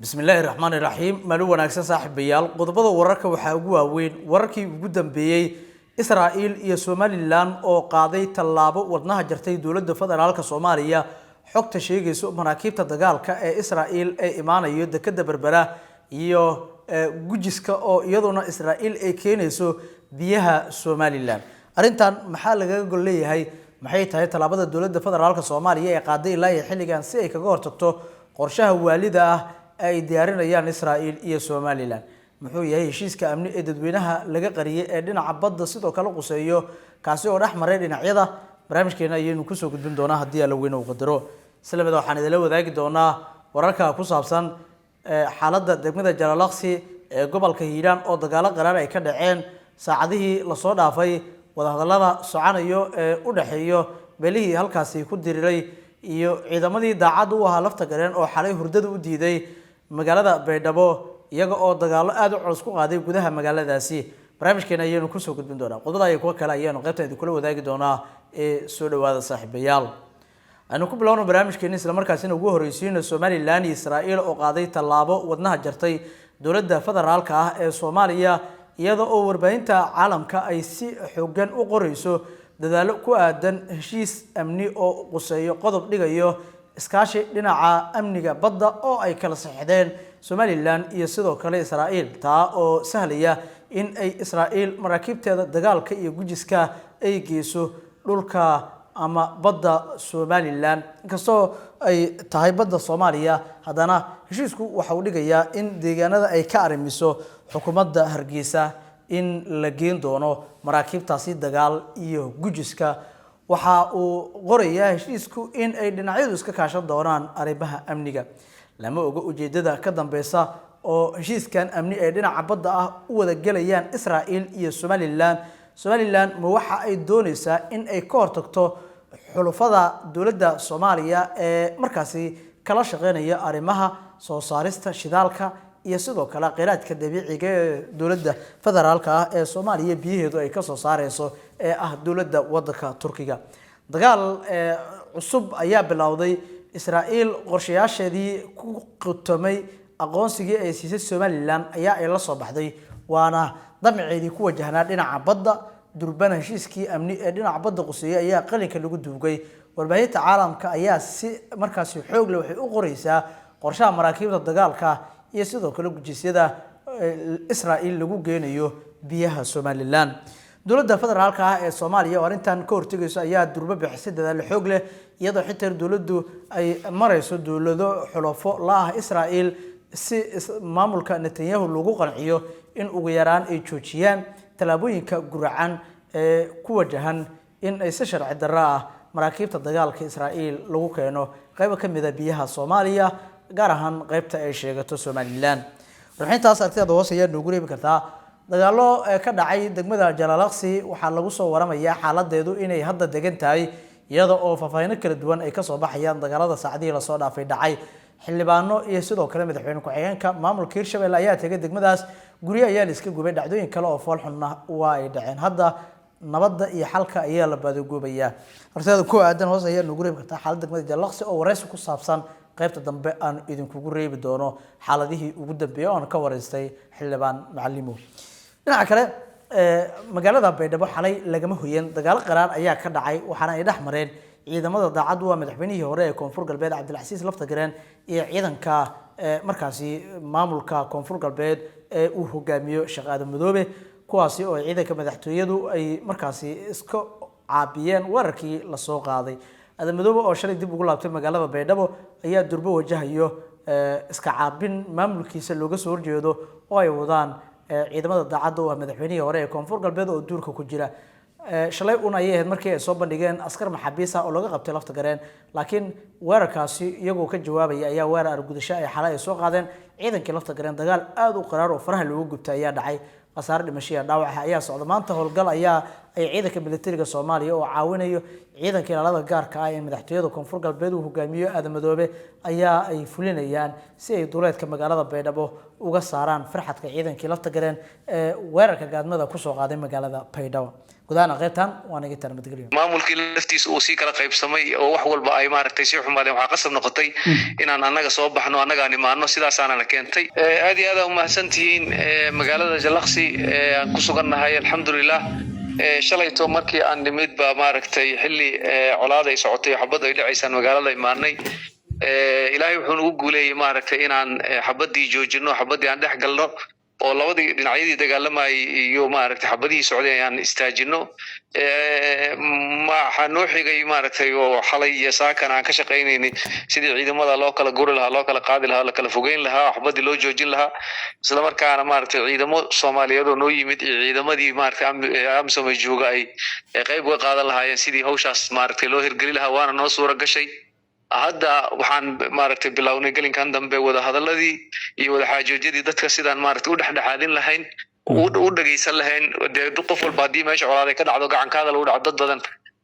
Bismillaahi raxmaani raxiim. Maalin wanaagsan, saaxiibayaal. Qodobada wararka waxaa ugu waaweyn wararkii ugu dambeeyey Israa'iil iyo Somaliland oo qaaday tallaabo wadnaha jartay dowladda federaalka Soomaaliya. Xogta sheegayso maraakiibta dagaalka ee Israa'iil ee imaanayo dekeda Berbera iyo gujiska oo iyaduna Israa'iil ay keenayso biyaha Somaliland. Arrintan maxaa lagaga gol leeyahay? Maxay tahay tallaabada dowladda federaalka Soomaaliya ee qaaday ilaa iyo xilligan si ay kaga hortagto qorshaha waalida ah ay diyaarinayaan Israa'iil iyo Somaliland? Muxuu yahay heshiiska amni ee dadweynaha laga qariyay ee dhinaca badda sidoo kale quseeyo, kaasi oo dhex maray dhinacyada? Barnaamijkeena ayaynu kusoo gudbin doonaa haddii Alla weyne uu qadaro. Isla waxaan idinla wadaagi doonaa wararka ku saabsan xaaladda degmada Jalalaqsi ee gobolka Hiiraan oo dagaalo qaraar ay ka dhaceen saacadihii lasoo dhaafay, wadahadallada soconayo ee u dhexeeyo beelihii halkaasi ku diriray iyo ciidamadii daacadda u ahaa Lafta Gareen oo xalay hurdada u diiday magaalada Baydhabo, iyaga oo dagaallo aada u culus ku qaaday gudaha magaaladaasi. Barnaamijkeena ayaynu kusoo gudbin doonaa. Qodobada iyo kuwo kale ayaanu qaybtan idinkula wadaagi doonaa ee soo dhawaada, saaxiibayaal. Aynu ku bilowno barnaamijkeeni, isla markaasina ugu horreysiino Somaliland iyo Israa'iil oo qaaday tallaabo wadnaha jartay dowladda federaalka ah ee Soomaaliya, iyada oo warbaahinta caalamka ay si xoogan u qoreyso dadaallo ku aadan heshiis amni oo quseeyo qodob dhigayo iskaashi dhinaca amniga badda oo ay kala saxiixdeen Somaliland iyo sidoo kale Israa'iil, taa oo sahlaya in ay Israa'iil maraakiibteeda dagaalka iyo gujiska ay geyso dhulka ama badda Somaliland. Inkastoo ay tahay badda Soomaaliya, haddana heshiisku waxa uu dhigayaa in deegaanada ay ka arrimiso xukuumadda Hargeysa in la geen doono maraakiibtaasi dagaal iyo gujiska. Waxa uu qorayaa heshiisku in ay dhinacyadu iska kaashan doonaan arrimaha amniga. Lama oga ujeedada ka dambeysa oo heshiiskan amni ee dhinaca badda ah u wada gelayaan Israa'iil iyo Somaliland. Somaliland ma waxa ay dooneysaa in ay ka hortagto xulufada dowladda Soomaaliya ee markaasi kala shaqeynaya arrimaha soo saarista shidaalka iyo sidoo kale kheyraadka dabiiciga ee dowladda federaalka ah ee Soomaaliya biyaheedu ay kasoo saareyso ee ah dowladda wadanka Turkiga? Dagaal cusub ayaa bilowday. Israa'iil qorshayaasheedii ku qutamay aqoonsigii ay siisay Somaliland ayaa ay la soo baxday, waana damaceedii ku wajahnaa dhinaca badda. Durbana heshiiskii amni ee dhinaca badda quseeyay ayaa qalinka lagu duugay. Warbaahinta caalamka ayaa si markaasi xoog leh waxay u qoreysaa qorshaha maraakiibta dagaalka iyo sidoo kale gujisyada Israa'iil lagu geenayo biyaha Somaliland. Dowladda federaalka ah ee Soomaaliya oo arrintan ka hortegayso ayaa durbo bixisay dadaalo xoog leh, iyadoo xitaa dowladdu ay marayso dowlado xulafo la ah Israa'iil si maamulka Netanyahu lagu qanciyo in ugu yaraan ay joojiyaan tallaabooyinka guracan ee ku wajahan in ay si sharci darro ah maraakiibta dagaalka Israa'iil lagu keeno qeybo ka mid a biyaha Soomaaliya, gaar ahaan qeybta ay sheegato Somaliland. Warbixintaas aragtidaada hoos ayaa noogu reebi kartaa. Dagaallo ka dhacay degmada Jalalaqsi waxaa lagu soo waramayaa xaaladeedu inay hadda degan tahay, iyada oo faahfaahino kala duwan ay kasoo baxayaan dagaalada saacadihii lasoo dhaafay dhacay. Xildhibaano iyo sidoo kale madaxweyne ku-xigeenka maamulka Hirshabelle ayaa tegay degmadaas. Guryo ayaa la iska gubay, dhacdooyin kale oo foolxunna waa ay dhaceen. Hadda nabadda iyo xalka ayaa la baadagoobayaa. Aragtidaada ku aadan hoos ayaa noogu reebi kartaa xaaladda degmada Jalalaqsi oo wareysi ku saabsan qaybta dambe aan idinkugu reebi doono xaaladihii ugu dambeeyay oo aan ka wareystay xildhibaan Macalimo. Dhinaca kale, magaalada Baydhabo xalay lagama hoyan. Dagaalo qaraar ayaa ka dhacay, waxaana ay dhex mareen ciidamada daacad waa madaxweynihii hore ee Koonfur Galbeed Cabdilcasiis Laftagareen iyo ciidanka markaasi maamulka Koonfur Galbeed ee uu hogaamiyo Sheekh Aadan Madoobe, kuwaasi oo ciidanka madaxtooyadu ay markaasi iska caabiyeen weerarkii lasoo qaaday. Aadan Madoobe oo shalay dib ugu laabtay magaalada Baydhabo ayaa durbo wajahayo iska caabin maamulkiisa looga soo horjeedo oo ay wadaan ciidamada daacadda u ah madaxweynihii hore ee Koonfur Galbeed oo duurka ku jira. Shalay un ayay ahayd markii ay soo bandhigeen askar maxaabiis ah oo laga qabtay Lafta Gareen, laakiin weerarkaasi iyagoo ka jawaabaya ayaa weerar argudasho ay xalay ay soo qaadeen ciidankii Lafta Gareen. Dagaal aada u qaraar oo faraha loogu gubtay ayaa dhacay. Khasaare dhimashiya dhaawaca ayaa socda. Maanta howlgal ayaa ay ciidanka militariga Soomaaliya oo caawinayo ciidanka ilaalada gaarka ah ee madaxtooyada Koonfur Galbeed uu hogaamiyo Aadan Madoobe ayaa ay fulinayaan si ay duleedka magaalada Baydhabo uga saaraan farxadka ciidankii lafta gareen ee weerarka gaadmada kusoo qaaday magaalada Baydhabo. Gudahaan qaybtan waa naga nabadgelyo. Maamulkii laftiisa uu sii kala qaybsamay oo wax walba ay maaragtay sii xumaadeen. Waxaa qasab noqotay inaan annaga soo baxno, annagaan imaano, sidaasaanana keentay. Aad iyo aad aa umahadsan tihiin. Magaalada Jalaqsi aan ku sugannahay, alxamdulilah. Shalayto markii aan nimid ba maaragtay xilli colaad ay socotay, xabad ay dhacaysaan magaalada imaanay. Ilaahay wuxuu nagu guuleeyey maaragtay inaan xabaddii joojino, xabaddii aan dhex galno oo labadii dhinacyadii dagaalamayay iyo maaragtay xabadihii socday aan istaajino. Waxaa noo xigay maaragtay oo xalay iyo saakan aan ka shaqaynaynay sidii ciidamada loo kala guri lahaa, loo kala qaadi lahaa, la kala fogeyn lahaa, xabadii loo joojin lahaa, isla markaana maaragtay ciidamo Soomaaliyeed oo noo yimid iyo ciidamadii maaragtay AMISOM ay jooga ay qayb uga qaadan lahaayeen sidii hawshaas maaragtay loo hirgeli lahaa. Waana noo suura gashay. Hadda waxaan maaragtay bilownay gelinkan dambe wada hadaladii iyo wada xaajoodyadii dadka sidaan maaragtay u dhexdhexaadin lahayn, u dhagaysan lahayn. Dee qof walba haddii meesha colaaday ka dhacdo, gacanka hadal u dhaco, dad badan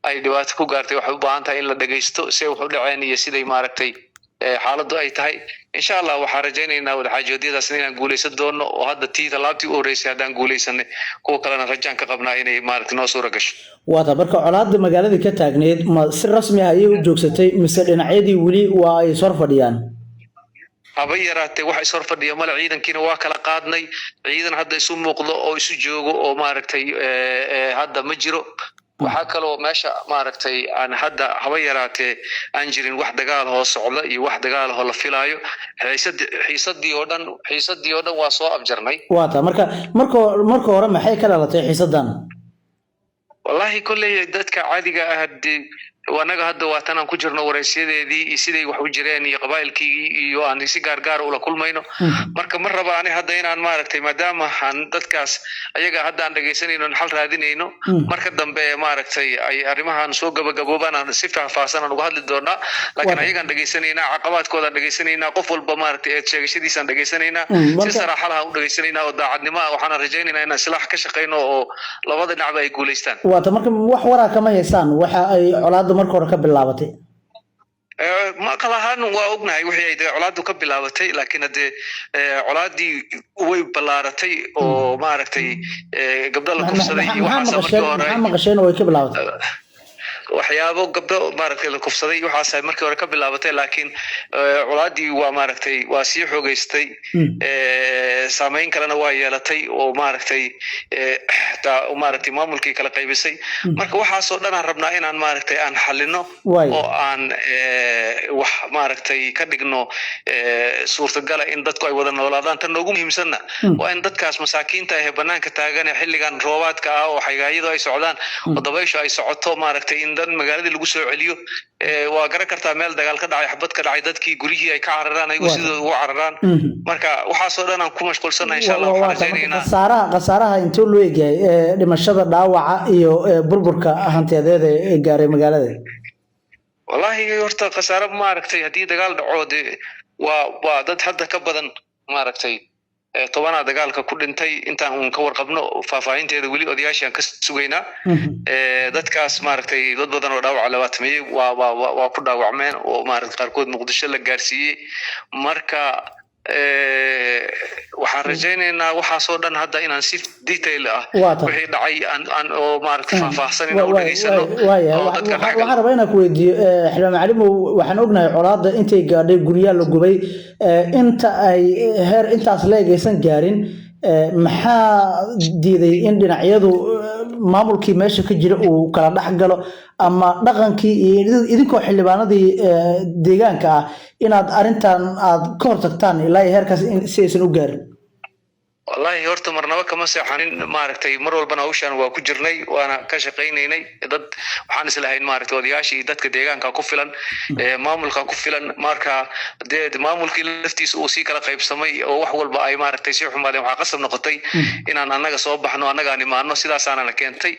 ay dhibaato ku gaartay, waxay u baahan tahay in la dhagaysto si ay wax u dhaceen iyo siday maaragtay xaaladdu ay tahay. Insha Allah waxaan rajaynaynaa wadaxaajoodyadaas inaan guulaysan doono, oo hadda tii tallaabtii u horreysay haddaan guulaysanay, kuwa kalena rajaan ka qabnaa inay maaragtay noo suura gasho. Waata marka colaadda magaalada ka taagneyd ma si rasmi ah ayay u joogsatay mise dhinacyadii weli waa ay is hor fadhiyaan? Haba yaraatee, wax is hor fadhiya male. Ciidankiina waa kala qaadnay. Ciidan hadda isu muuqdo oo isu joogo oo maaragtay hadda ma jiro. Waxaa kaloo meesha maaragtay aan hadda haba yaraatee aan jirin wax dagaal hoo socda iyo wax dagaal hoo la filaayo. Xiisadii oo dhan, xiisadii oo dhan waa soo afjarnay. Waata marka marka hore maxay ka dhalatay xiisadan? Wallahi kolley dadka caadiga ah hadee anaga hadda waa tan aan ku jirno waraysiyadeedii iyo siday wax u jireen iyo qabaa'ilkii iyo aan si gaar gaar ula kulmayno. Marka ma raba ani hadda inaan maaragtay, maadaama aan dadkaas ayaga hadda aan dhegaysanayno, xal raadinayno, marka dambe maaragtay ay arrimahan soo gabagaboobaan aan si faahfaahsan aan uga hadli doonaa. Laakiin ayagaan dhegaysanaynaa, caqabaadkoodaan dhegaysanaynaa, qof walba maaragtay eed sheegashadiisaan dhegaysanaynaa, si saraaxa laha u dhegaysanaynaa oo daacadnimo ah. Waxaana rajaynaynaa inaan silaax ka shaqayno oo labada dhinacba ay guulaystaan. Waata marka wax waraa kama haysaan waxa ay colaadda marka hore ka bilaabatay? Maqal ahaan waa ognahay wixii ay colaaddu ka bilaabatay, laakiin haddee colaaddii way ballaaratay oo maaragtay gabdho la kufsaday iyo waxaasa markii hore. Maxaa maqasheen oo way ka bilaabatay? Waxyaabo gabdho maaragtay la kufsaday, waxaas markii hore ka bilaabatay, laakiin colaaddii waa maaragtay waa sii xoogeystay, saameyn kalena waa yeelatay oo maaragtay taa maaragtay maamulkii kala qaybisay. Marka waxaasoo dhan aan rabnaa inaan maaragtay aan xalino oo aan wax maaragtay ka dhigno suurtagala in dadku ay wada noolaadaan. Tan noogu muhiimsanna waa in dadkaas masaakiinta ah ee banaanka taagan ee xilligan roobaadka ah oo xagaayadu ay socdaan oo dabayshu ay socoto maaragtay in dad magaaladii lagu soo celiyo. Waa garan kartaa, meel dagaal ka dhacay, xabad ka dhacay, dadkii guryihii ay ka cararaan, ayagu sidooda ugu cararaan. Marka waxaasoo dhan aan ku mashquulsannahay. Insha Allah waxaan rajaynaynaa. Khasaaraha intuu loo egyahay dhimashada, dhaawaca iyo burburka hantiyadeed ee gaaray magaalada? Wallahi horta khasaare maaragtay haddii dagaal dhaco dee waa dad hadda ka badan maaragtay 10 dagaalka ku dhintay intaan uun ka warqabno. Faahfaahinteeda weli odayaashaan ka sugaynaa. Dadkaas maaragtay dad badan oo dhaawaca labaatameyey waa ku dhaawacmeen oo maaragtay qaarkood Muqdisho la gaarsiiyey. Marka waxaan rajaynaynaa waxaasoo dhan hadda inaan si detail ah wixii dhacay aan oo maaragtay faahfaahsan inaan u dhageysano oo dadka dhex Waxaan rabaa inaan ku weydiiyo, xildhibaan Macalimow, waxaan ognahay colaadda intay gaadhay guryaha la gubay. Inta ay heer intaas leeg aysan gaarin, maxaa diiday in dhinacyadu maamulkii meesha ka jira uu kala dhex galo ama dhaqankii iyo idinkoo xildhibaanadii deegaanka ah inaad arrintan aad ka hortagtaan ilaa iyo heerkaas si aysan u gaarin? Wallahi horta marnaba kama seexanin maaragtay. Mar walbana hawshan waa ku jirnay, waana ka shaqaynaynay. Dad waxaan islahayn maaragtay odayaashii iyo dadka deegaanka ku filan, maamulka ku filan. Marka dee maamulkii laftiisa uu sii kala qaybsamay oo wax walba ay maaragtay sii xumaadeen, waxaa qasab noqotay inaan annaga soo baxno, annagaan imaano, sidaasaana keentay.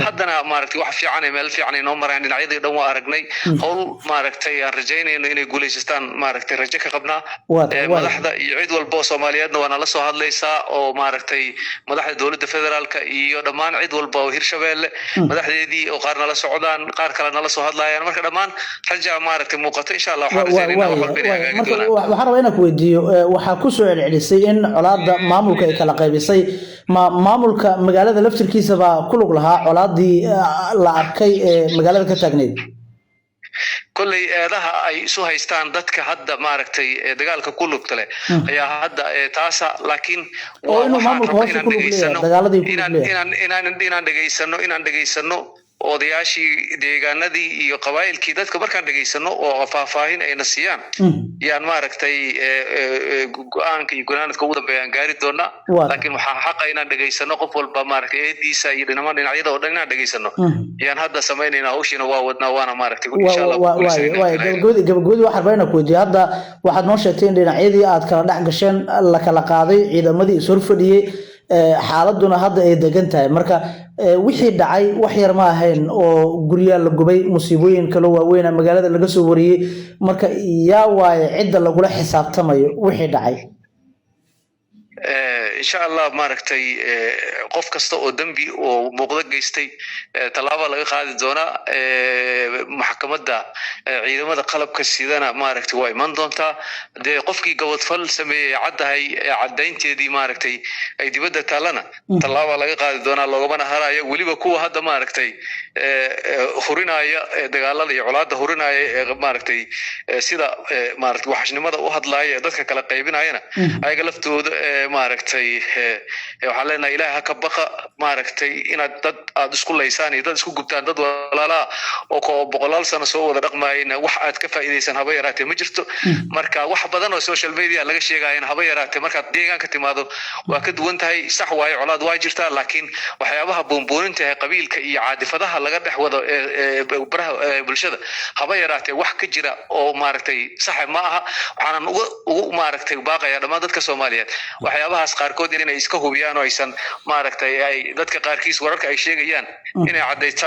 Haddana maaragtay wax fiican ee meel fiican ay noo marayaan. Dhinacyadii dhan waa aragnay. Howl maaragtay aan rajaynayno inay guulaysastaan maaragtay rajo ka qabnaa. Madaxda iyo cid walba oo Soomaaliyeedna waa nala soo hadlaysaa oo oo maaragtay madaxda dowladda federaalka iyo dhammaan cid walba oo Hirshabeelle madaxdeedii oo qaar nala socdaan, qaar kale nala soo hadlayaan. Marka dhammaan rajaa maaragtay muuqato, insha Allah waxaan rajaynaynaa wax walba inay hagaagi Marka doonaan. Waxaan rabaa inaan ku weydiiyo, waxaa ku soo celcelisay in colaadda maamulka ay kala qaybisay. Ma maamulka magaalada laftirkiisa baa ku lug lahaa colaadii la arkay ee magaalada ka taagneyd? Kolley eedaha ay isu haystaan dadka hadda maaragtay dagaalka ku lugta leh ayaa hadda taasa, laakiin Oo waa inuu waxaan maamulka rabna hoose inaan ku lug leeyahay, dhegaysano dagaaladii ku lug inaan leeyahay. Inaan dhegaysano odayaashii deegaanadii iyo qabaa'ilkii dadka. Markaan dhegaysano oo faahfaahin ayna siiyaan yaan maaragtay go-aanka iyo gunaanadka ugu dambeeya aan gaari doonaa. Laakiin waxaa xaqa inaan dhegaysano qof walba maaragtay eediisa iyo dhinamaan dhinacyada oo dhan inaan dhegaysano yaan hadda samaynaynaa. Hawshiina waa wadnaa, waana maaragtay insha Allah ku guulaysanayna. Gabagabadii waxaan rabaa inaan ku weydiiyo, hadda waxaad noo sheegtay in dhinacyadii aad kala dhex gasheen, la kala qaaday ciidamadii is horfadhiyey, xaaladuna hadda ay degan tahay. Marka wixii dhacay wax yar ma ahayn oo guryaa la gubay, musiibooyin kaloo waaweyna magaalada laga soo wariyey. Marka yaa waaye cidda lagula xisaabtamayo wixii dhacay? Insha Allah maaragtay qof kasta oo dembi oo muuqdo geystay tallaaba laga qaadi doonaa. Maxkamadda ciidamada qalabka sidana maaragtay waa iman doontaa. Dee qofkii gabadfal sameeyey caddahay caddaynteedii maaragtay ay dibadda taallana tallaaba laga qaadi doonaa, loogamana harayo. Weliba kuwa hadda maaragtay hurinaya dagaalada iyo colaadda hurinaya ee maaragtay sida maaragtay waxashnimada u hadlaaya ee dadka kala qaybinayana, ayaga laftooda maaragtay waxaan leenahay Ilaahay ha ka baqa. Maaragtay inaad dad aad isku laysaan iyo dad isku gubtaan, dad walaalaa oo ko boqolaal sano soo wada dhaqmaayna, wax aad ka faa'iidaysan haba yaraatee ma jirto. Marka wax badan oo social media laga sheegayana haba yaraatee markaad deegaanka timaado waa ka duwan tahay. Sax waaye, colaad waa jirtaa, laakiin waxyaabaha buunbuuninta ee qabiilka iyo caadifadaha laga dhex wado ee baraha bulshada haba yaraatee wax ka jira oo maaragtay saxa ma aha. Waxaanan ugu maaragtay baaqaya dhammaan dadka Soomaaliyeed waxyaabahaas qaarkood inay iska hubiyaan oo aysan maaragtay ay dadka qaarkiis wararka ay sheegayaan inay caddaystaan.